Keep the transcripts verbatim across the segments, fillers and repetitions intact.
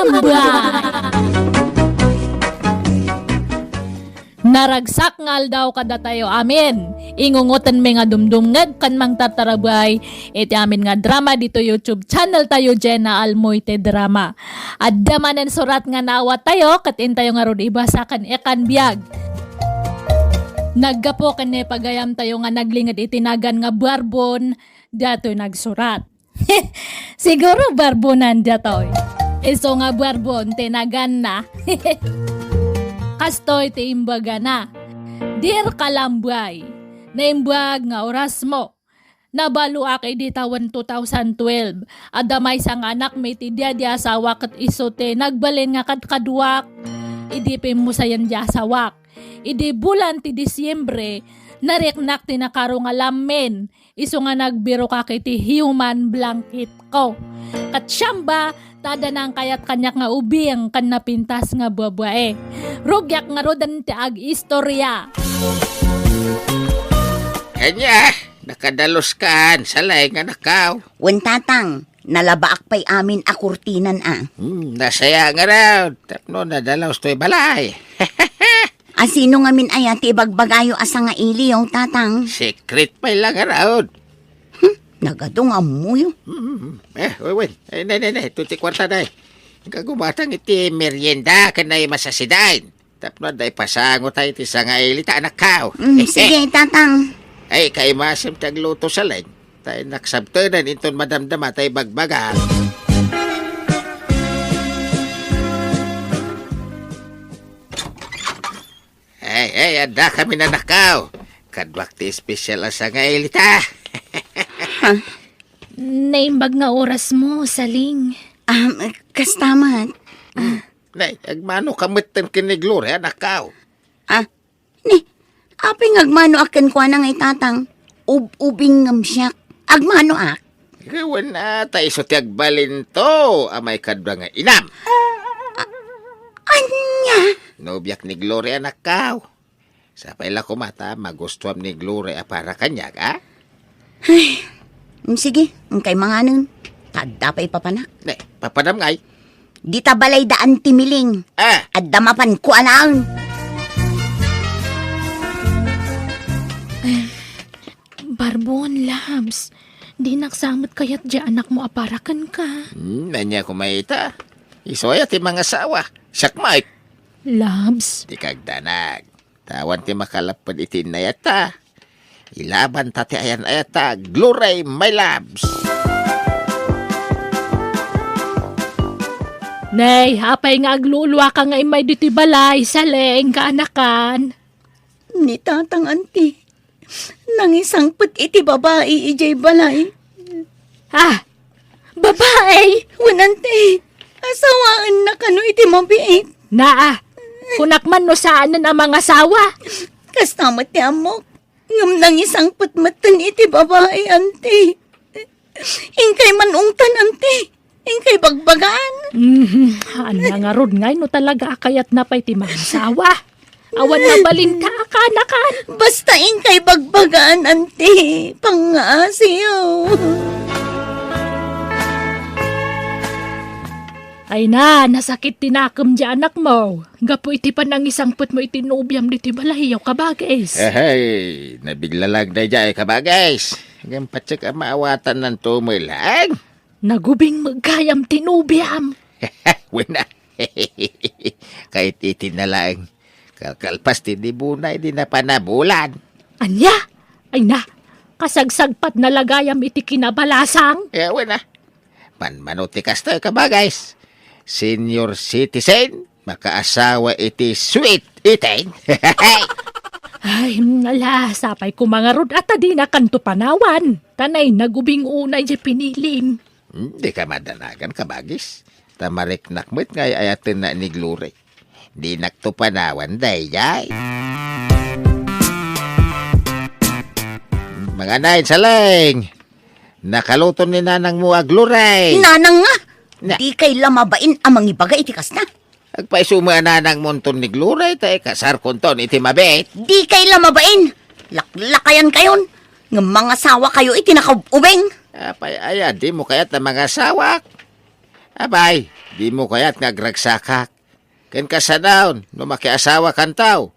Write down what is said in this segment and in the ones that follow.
Tambay! Naragsak nga aldaw kadatayo amin. Ingungotenmi nga dumdumngeg ken mangtartarabay iti amin nga drama ditoy YouTube channel tayo, Jenna Almoite Drama. Adda manen surat nga naawat tayo, ket intayo ngarud ibasa ken ikan biag. Naggapu ken naipagayam tayo nga naglinged iti nagan nga Barbon, datoy nagsurat. Siguro Barbonan datoy. Isu nga Barbon ti naganna. Kastoy ti imbagana. Dear Kalambay, naimbag nga orasmo. Nabaluak idi tawen two thousand twelve. Adda maysa nga anakmi ti dia di asawa ket isu ti nagbalin nga kadkaduak idi pimmusayan di asawak. Idi bulan ti Disyembre, nariknak ti nakaro nga lammen, isu nga nagbiroka iti human blanket ko. Ket siamba, ta adda nangkayat kaniak nga ubing ken napintas nga babae. Rugiak ngaruden ti ag-istorya. Ania, nakadaluskan, Saleng, anakkaw? Wen, tatang, nalabaak pay amin a kurtinan a. Hmm, nasaya ngarud, tapno nadalus toy balay. A sino ngamin aya ti ibagbagayo a sangailiyo, tatang? Secret pay la ngarud. Hmm, nagadu nga ammoyo. Hmm, eh, wen, wen. Eh, ne, ne, ne, ito ti kuarta, day. Kagumatang iti merienda, kanay masasidain. Tapno adda ipasango tayo ti sangaili ta anakkaw. Mm, sige, tatang. Ay, kaimasem ti agluto, Saleng. Tay naksabtenen inton madamdama tay bagbaga. Ay, ay, adda kami nanakaw. Kaduak ti espesyal a sangaili ta. Ha? Naimbag nga oras mo, Saling. Um, kasta met. Ah. Nay, agmano ka metten ken ni Gloria, anakkaw. Ah, ni, apay nga agmano a kenkuana nga itatang? Ub-ubing ngem siak. Agmano ak? Wen a, ta isu ti agbalinto a maikadua nga inam. A-, ania? Nobiak ni Gloria, anakkaw. Sapay la koma ta magustuam ni Gloria a para kaniak, a? Ay, mm, sige, inkay manganen. Ta adda pay papanak. Ne, papanam ngay? Dita balay daan ti Miling. Ah. Adda mapan kuanaen. Barbon, Labs. Dinak sa met kayat di anak mo a para kenka. Hmm, ania koma ita? Isu aya ti mangasawa. Siak met. Labs. Di kagdanag. Awan ti makalapped iti innayatta. Ilaban ta ti ayan-ayatta, Glory, my loves. Nay, apay nga agluluaka nga immay ditoy balay, Saleng, kaanakan? Ni tatang, anti. Nangisangpet iti babai idiay balay. Ah, babai! Wen, anti. Asawaenna kano iti mabiit. Naa, kunak man no saanen a mangasawa. Kasta met ti ammok. Ngem nangisangpet metten iti babai, anti. Inkay man ungtan, anti. Inkay bagbagaan. Mhm. Ania ngarud ngay no talaga a kayatna pay ti mangasawa? Awan mabalinta a kaanakan. Basta inkay bagbagaan, anti. Pangngaasiyo. Ay na, nasakit ti nakem di anak mo. Gapu iti panangisangpet mo iti nobiam ditoy balay, kabagis. Ahay, nabiglalag daydiay, kabagis. Ngem patiek a maawatananto met laeng. Nagubing met gayam ti nobiam. Wen a. Kayat iti na laeng. Kalkalpas ti dibuna idi napan a bulan. Ania? Ay na, kasagsagpatna la gayam iti kinabalasang. Eh, wen a. Manmano ti kastoy, kabagis. Senior citizen, makaasawa iti sweet eighteen. Ay, ala, sapay koma ngarud a ta dinakanto panawan. Ta nay nagubing unay di pinilim. Hmm, dika madanagan, kabagis. Ta mariknak met nga ay-ayatenna ni Glory. Dinakto panawan daydiay. Mangan, Saleng. Nakaluto ni nanang mo a Glory. Nanang nga! Na- Dikay la mabain a mangibaga iti kasta. Agpaisu met a nanang mo inton ni Glory, ta ikasarko inton iti mabiit. Dikay la mabain! Laklakayan kayon! Ngem mangasawa kayo iti nakaub-ubing! Apay aya, dimo kayat a mangasawak? Abay, Dimo kayat nga agragsakak? Ken kasano, no makiasawakanto,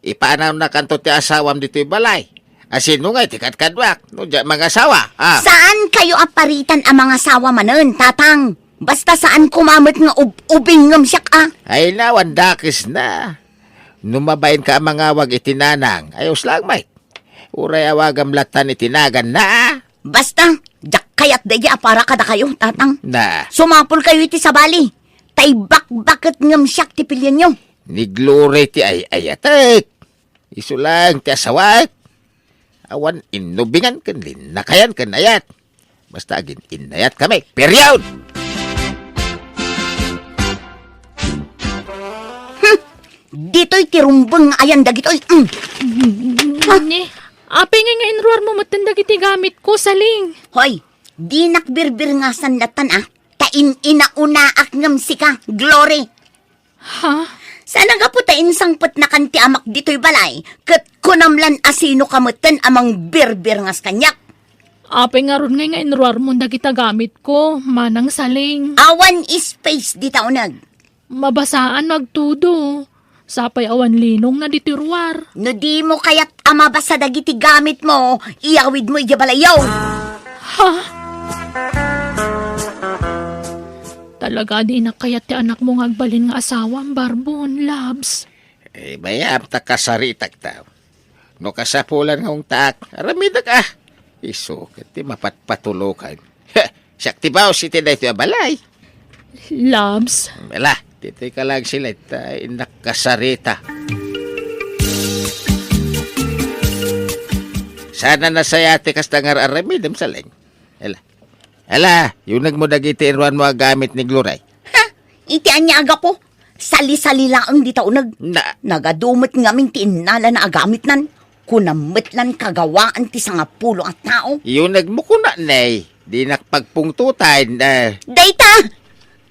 ipanawnakanto ti asawam ditoy balay. A sino ngay ti kadkaduak no diak mangasawa? Ah. Saan kayo a paritan a mangasawa manen, Tatang? Basta saan koma met nga ub-, ubing ngem siak, ah. Ay, nawan dakes na. No mabain ka a mangawag iti nanang, ayos lang, Mike. Uray awagam lattan iti naganna, ah. Basta, diak kayat daydi a para kadakayo, Tatang. Na. Sumapul kayo iti sabali. Tay bakbaket ngem siak ti pilienyo. Ni Glory ti ay-ayatek. Isu lang ti asawak. Awan innubingan ken linnakayan ken ayat. Basta agin-innayat kami. Period! Hmm. Ditoy ti rumbeng nga ayan dagitoy. Hmm. Ni, apay ngay nga inruarmo metten dagiti gamitko, Saling? Hoy, dinak birbirngasan lattan, ah. Ta in-inaunaak ngem sika, Glory. Ha? Saan a gapu ta insangpetnakan ti amak ditoy balay, ket kunam lan a sino ka metten a mangbirbirngas kaniak? Apay ngarud ngay nga inruarmon dagita gamitko, Manang Saling? Awan space dita uneg. Mabasaan no agtudo. Sapay awan linongna ditoy ruar. No dimo kayat a mabasa dagiti gamitmo, iyawidmo idiay balayyo. Ha? Talaga, dinak kayat ti anakmo nga agbalin nga asawam, Barbon, Labs. Eh, mayam ta kasaritakto. No kasapulan nga ungtaak, aramidek, ah. Isu ket ti mapatpatulokan. Siak ti baos iti daytoy a balay. Labs. Ala, ditoy ka lang sila, ta innak kasarita. Saan a nasayaat ti kasta nga ar-aramidem, Saling? Ala. Ala, yunegmo dagiti inruanmo a gamit ni Glory. Ha? Iti ania a gapu? Sali-sali laeng dita uneg. Na- Nagadu met ngamin ti innalana a gamitnan. Kunam met lan kagawaan ti sangapulo a tao. Yunegmo kuna, nay. Dinak pagpungtotan, eh. Dayta!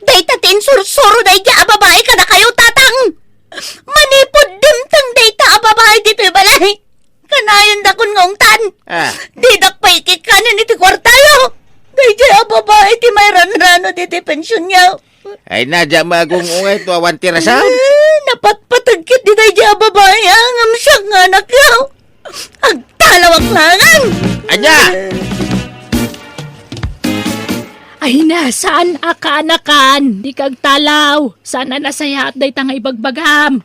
Dayta ti insursuro daydiay a babai kadakayo, Tatang! Manipud dimteng dayta a babai ditoy balay! Kanayondakon nga ungtan. Ah. Didak pay ikikkanen iti kuartayo. Daydiay a babai ti mairanrano ditoy pensionyo. Ay, na, diak magung-ungay to awan ti rason. Eh, napatpateg ketdi daydiay a babai, ah, ngem siak nga anakyo. Agtalawak laengen. Ania? Ay na, saan a kaanakan? Dika agtalaw. Saan a nasayaat dayta nga ibagbagam?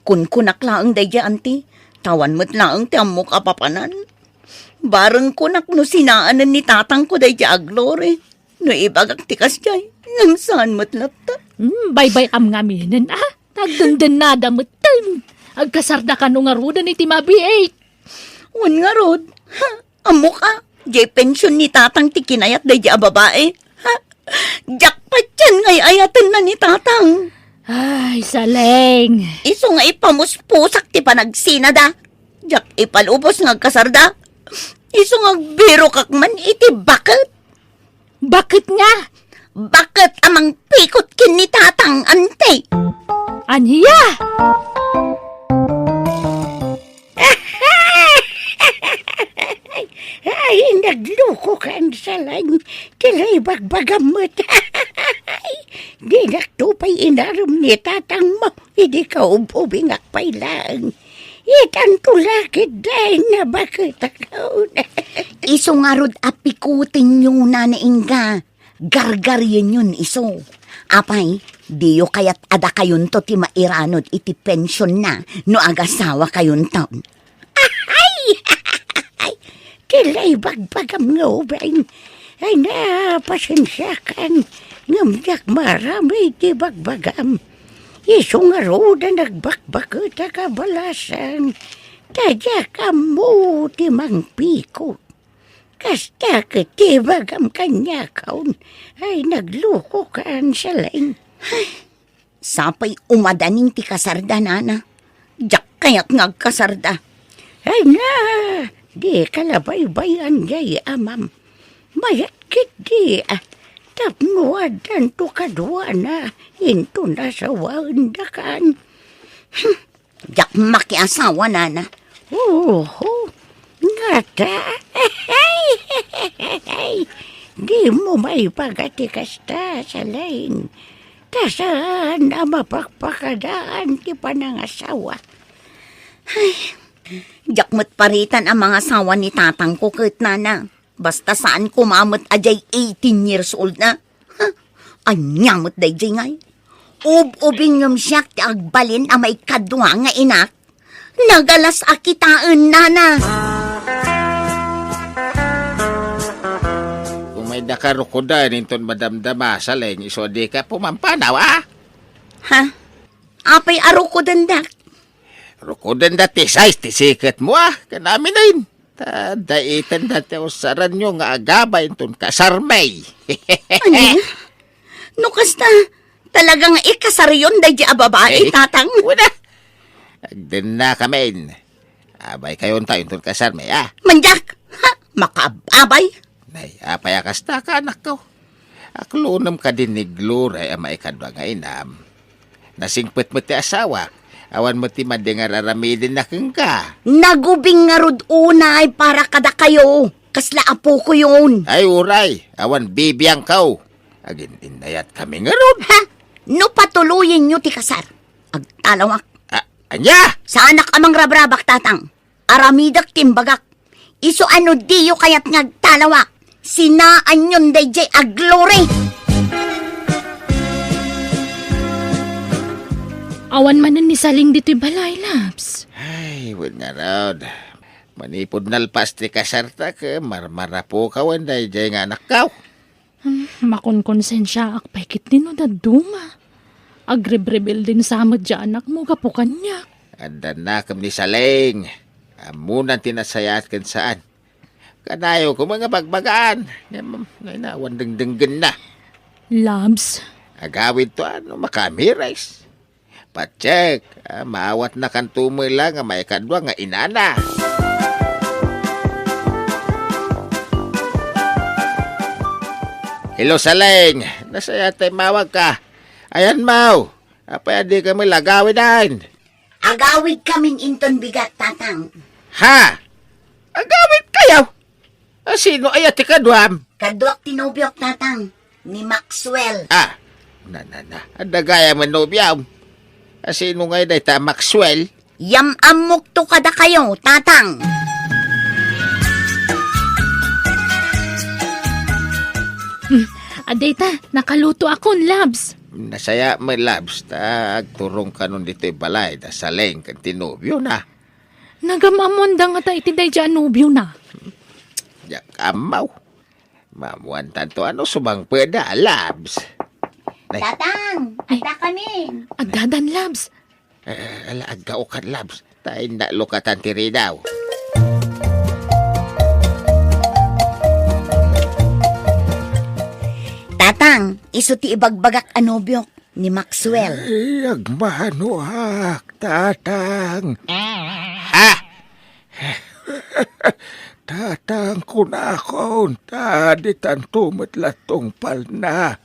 Kunkunak laeng daydiay, anti. Tawan met laeng ti ammok a papanan. Bareng kunak no sinaanen ni tatangko daydiay a Glory. No ibagak ti kasdiay, ngem saan met latta. Hmm, baybay-am ngaminen, ah. Nagdendennada metten. Agkasarda kano ngaruden iti mabiit. Wen ngarud, ha, ammok a, diay pension ni tatang ti kinayat daydiay a babai. Ha? Diak patien nga ay-ayatenna ni tatang. Ay, Saleng. Isu nga ipamuspusak ti panagsinada. Diak ipalubos nga agkasarda. Isu nga agbirokak man iti baket. Baket nga? Baket a mangpikot ken ni tatang, anti. Ania? Ay, naglukokan, Saleng. Ti ibagbagam met. Dinakto pay inarem ni tatangmo idi kaub-ubingak pay laeng. Itanto la ketdin a baket a kaon. Isu ngarud a pikotenyo, Nana Inga. Gargarienyon isu. Apay, diyo kayat a dakayonto ti mairanod iti pensionna no agasawakayonto? Ay! Ti ibagbagam nga ubing. Ay na, pasensiakan. Ngem diak maaramid ti ibagbagam. Isu ngarud a nagbakbaket a kabalasan. Ta diak ammo ti mangpikot. Kasta ket ti ibagam kaniakon. Ay, naglukokan, Saleng. Ay, sapay umadanin ti kasarda, nana. Diak kayat nga agkasarda. Ay na, dika la baybay-an diay amam. Mayat ketdi, ah, tapno addanto kaduana, inton asawaendakan. Hmm. Diak makiasawa, nana. Oho, ngata. Dimo maibaga ti kasta, Saleng. Ta saan a mapakpakadaan ti panangasawa? Ay, diak met paritan a mangasawa ni tatangko ket nana. Basta saan koma met a diay eighteen years old na. Ha? Ania met daydiay ngay? Ub-ubing ngem siak ti agbalin a maikadua nga inak. Nagalas a kitaen, nana. Umayda ka rukoden inton madamdama, Saleng, isu a dika pumampanaw, a? Ha? Apay a rukodendak? Rukodenda ti size ti siketmo, a? Ken aminen. Ta daitenda ti usaranyo nga agabay inton kasarmi. Ania? No kasta, talaga nga ikasaryon daydiay a babai, Eh, tatang? Wala. Agdennakamin. Abaykayo unta inton kasarmi, a? Mandiak! Ha? Makaab-abay? Nay, apay a kasta ka, anakko? Aklonem kadi ni Gloria a maikadua nga inam. Nasingpet met ti asawak. Awan met ti madi nga ar-aramidenna kenka. Nagubing ngarud unay para kadakayo. Kasla apokoyon. Ay, uray. Awan bibiangko. Agin-innayatkami ngarud. Ha? No patuloyenyo ti kasar, agtalawak. A-, ania? Saanak a mangrabrabak, tatang. Aramidek ti imbagak. Isu a no diyo kayat nga agtalawak, sinaanyon daydiay a Glory. Awan manen ni Saling ditoy balay, Labs. Ay, wen ngarud. Manipud nalpas ti kasarta, ket marmarapoka wen daydiay nga anakko. Hmm, makonkonsensiaak pay ketdi no dadduma. Agrebrebelden sa met diay anakmo gapu kaniak. Addannakem ni Saleng. Ammonan ti nasayaat ken saan. Kanayo koma nga bagbagaan. Ngem, nay, awan dengdenggenna. Labs. Agawidto a no makaamiris. Patsek, a, maawatnakanto met la nga maikadua nga inana. Hello, Saleng. Nasayaat ta immawagka. Ayanmo. Apay a dika met la agawiden? Agawidkamin inton bigat, tatang. Ha? Agawidkayo? A, sino aya ti kaduam? Kaduak ti nobiok, tatang, ni Maxwell. A, na, na, na. Adda gayam a nobiom. A, sino ngay dayta a Maxwell? Yam-ammokto kadakayo, tatang. Hmm, a, dayta, nakalutoakon, Labs. Nasayaat met, Labs, ta agturongkanon ditoy balay da Saleng ken ti nobiona. Nagam-ammoanda ngata iti daydiay a nobiona? Diak ammo. Maammoantanto a no sumangpetda, Labs. Nay. Tatang, ay, addakamin. Addadan, Labs. Eh, ala, aggaokan, Labs. Ta innak lukatan ti ridaw. Tatang, isu ti ibagbagak a nobiok. Ni Maxwell. Ay, agmanoak, tatang. Ha? Tatang, kunakon, ta ditanto met la tungpalna.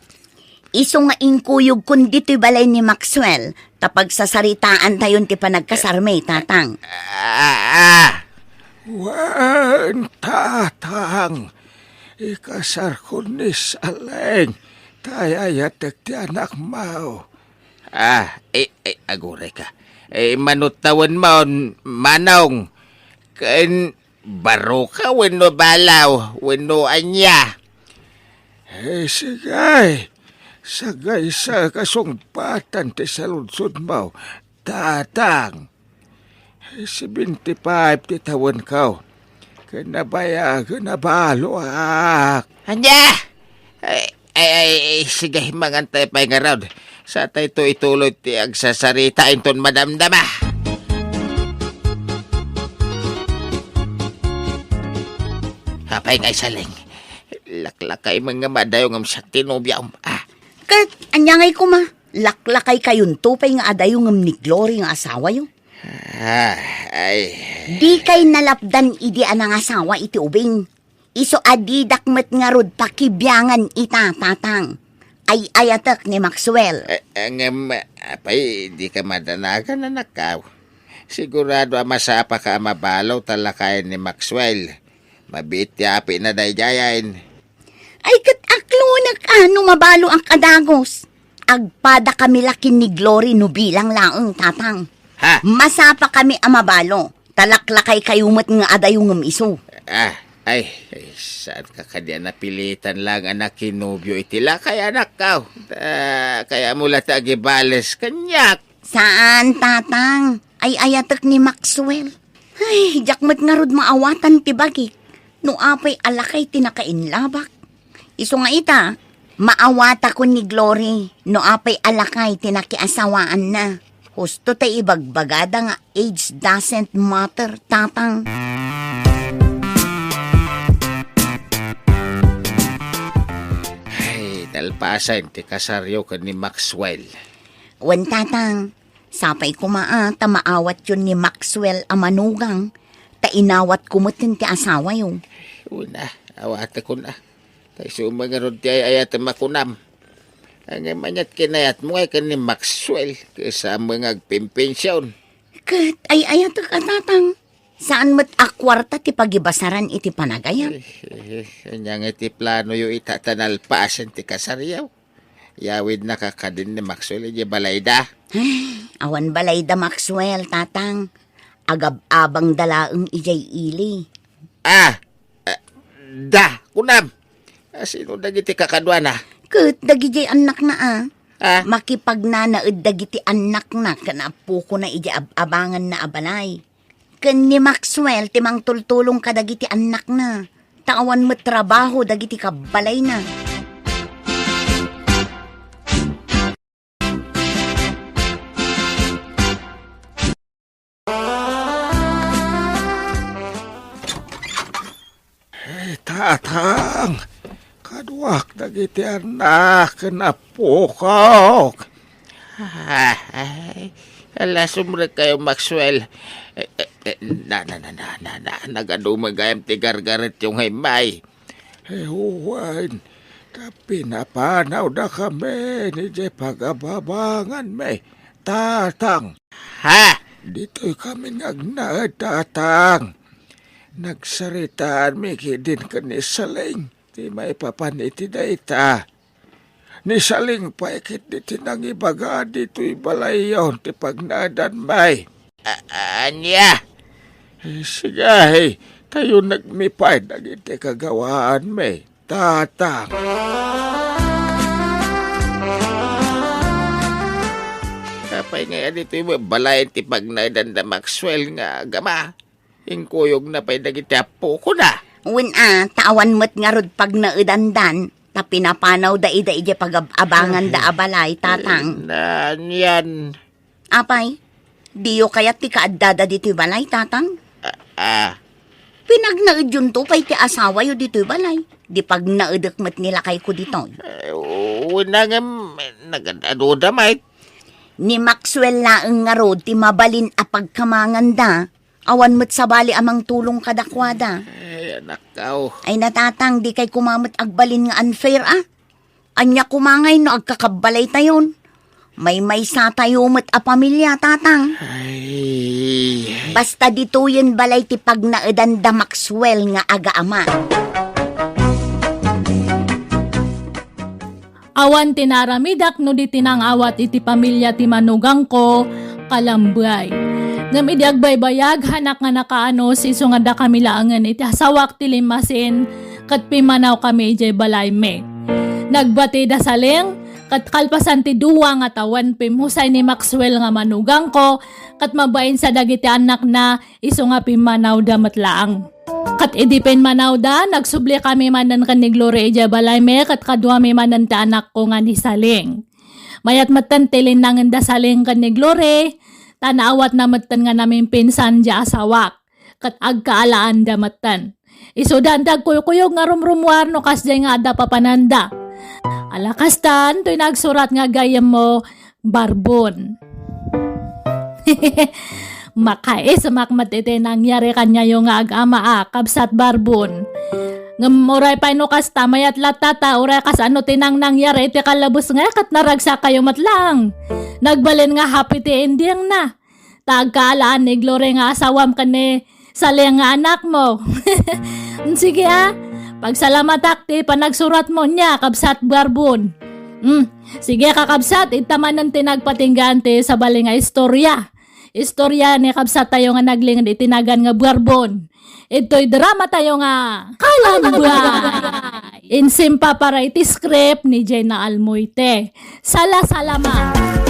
Isu nga inkuyogkon ditoy balay ni Maxwell, ta pagsasaritaantayon ti panagkasarmi, tatang. Ah, ah. Wen, tatang. Ikasarkon ni Saleng, ta ay-ayatek ti anakmo. Ah, eh, eh, agurayka. Eh, mano tawenmon, manong, ken baroka wenno balaw, wenno ania? Eh, sige. Sagaysa kasungpatan ti saludsodmo, tatang. Seventy-five ti tawenko, ken nabayagen a baloak. Ania? Ay, ay, ay, ay, sige, mangantay pay ngarud. Satayto ituloy ti agsasarita inton madamdama. Apay ngay, Saleng, laklakay met nga madayo ngem siak ti nobiam. Ah. Ket, ania ngay koma? Laklakaykayonto pay nga adayo ngem ni Glory nga asawayo? Ah, ay. Dikay nalapdan idi a nangasawa iti ubing. Isu a didak met ngarud pakibiangan ita, tatang. Ay-ayatek ni Maxwell. Eh, eh, ngem, apay, dika madanagan, anakko. Sigurado a masapaka a mabalo ta lakayen ni Maxwell. Mabiit ti apina daydiayen. Ay, ket aklonek a no mabaloak a dagus. Agpadakami la ken ni Glory no bilang laeng, Tatang. Ha? Masapakami a mabalo. Ta laklakaykayo met nga adayo ngem isu. Ah, ay, ay, saan ka kadi a napilitan lang a nakinobio iti lakay, anak ko? Ah, kayatmo la ti agibales kaniak. Saan, Tatang. Ay-ayatek ni Maxwell. Ay, diak met ngarud maawatan ti bagik. No apay a lakay ti nakainlabak. Isu nga ita, maawatakon ni Glory no apay a lakay ti nakiasawaanna. Husto ta ibagbagada nga age doesn't matter, Tatang. Ay, nalpasen ti kasaryo ken ni Maxwell. Wen, Tatang, sapay koma a ta maawatyon ni Maxwell a manugang, ta inawatko met ti asawayo. Una, awatekon a. Ta isu met ngarud ti ay-ayatem a kunam. Ngem aniat kinayatmo ngay ken ni Maxwell, ket saan met nga agpimpension? Ket ay-ayatek a, Tatang. Saan met a kuarta ti pagibasaran iti panagayam? Eh, eh, ania nga iti planoyo ita ta nalpasen ti kasaryo? Yawidnaka kadin ni Maxwell idiay balayda? Ay, awan balayda, Maxwell, Tatang. Agab-abangda laeng idiay ili. Ah, ah, da, kunam. Ah, sino dagiti kakaduana? Ket dagidiay annakna a. Ah? Makipagnanaed dagiti annakna ken appokona idiay ab-abanganna a balay. Ken ni Maxwell ti mangtultulong kadagiti annakna. Ta awan met trabaho dagiti kabbalayna. Ay, Tatang, kaduak dagiti annak ken appokok. Ay, ala, sumrekkayo, Maxwell. Eh, eh, eh, na, na, na, na, na, na, nagadu met gayam ti gargaretyo nga immay. Eh, wen, ta pinapanawdakami idiay pagababanganmi, Tatang. Ha? Ditoykami nga agnaed, Tatang. Nagsaritaanmi ketdin ken ni Saling ti maipapan iti dayta. Ni Saling pay ketdi ti nangibaga ditoy balayyo ti pagnaedanmi. A-, ania? Eh, sige, eh, tayo nagmipay dagiti kagawaanmi, Tatang. Apay ngay a ditoy balay ti pagnaedan da Maxwell nga agama? Inkuyogna pay dagiti appokona. Wen a, ta awan met ngarud pagnaedandan, ta pinapanawda ida idiay pagab-abanganda a balay, Tatang. Eh, na, nian. Apay, diyo kayat ti kaaddada ditoy balay, Tatang? Ah, ah. Pinagnaedyonto pay ti asawayo ditoy balay. Di pagnaedek met ni lakayko ditoy. Eh, wen a ngem, nagad-aduda met. Ni Maxwell laeng ngarud ti mabalin a pagkamanganda. Awan met sabali a mangtulong kadakuada. Ay, anak ko. Ay, na, Tatang, dikay koma met agbalin nga unfair, a? Ania koma ngay no agkakabbalaytayon? Maymaysatayo met a pamilia, Tatang. Ay, ay. Basta ditoyen balay ti pagnaedan da Maxwell nga agaama. Awan ti naaramidak no di ti nangawat iti pamilia ti manugangko, Kalambay. Ngem idi agbaybayag, hanak nga nakaanus, isu nga dakami laengen iti asawak ti limmasin, ket pimmanawkami idiay balaymi. Nagbati da Saling, ket kalpasan ti dua nga tawen, pimmusay ni Maxwell nga manugangko, ket mabain sa dagiti annakna, isu nga pimmanawda met laeng. Ket idi pimmanawda, nagsublikami manen ken ni Glory idiay balaymi, ket kaduami manen ti anakko nga ni Saling. Mayat metten ti linnangen da Saling ken ni Glory, ta naawatna metten nga namimpinsan diay asawak, ket agkaalaanda metten. Isudan ti agkuykuyog nga rumrumuar no kasdiay nga adda papananda. Ala kastan, toy nagsurat nga gayyemmo, Barbon. Makaismak met iti nangyari kaniayo nga agama a, kabsat Barbon. Ngem uray pay no kasta, mayat latta ta uray kasano ti nangnangyari iti kalabus nga ket naragsakayo met laeng. Nagbalin nga happy ti endingna. Ta agkaalaan ni Glory nga asawam ken ni Saling nga anakmo. Sige a, pagsalamatak ti panagsuratmo nia, kabsat Barbon. Mm. Sige, kakabsat, ita manen ti nagpatinggaan ti sabali nga istorya. Istorya ni kabsat tayo nga naglinged iti nagan nga Buarbon. Itoy drama tayo nga Kalambay. Insimpa para iti script ni Jenna Almoite. Sala-salama.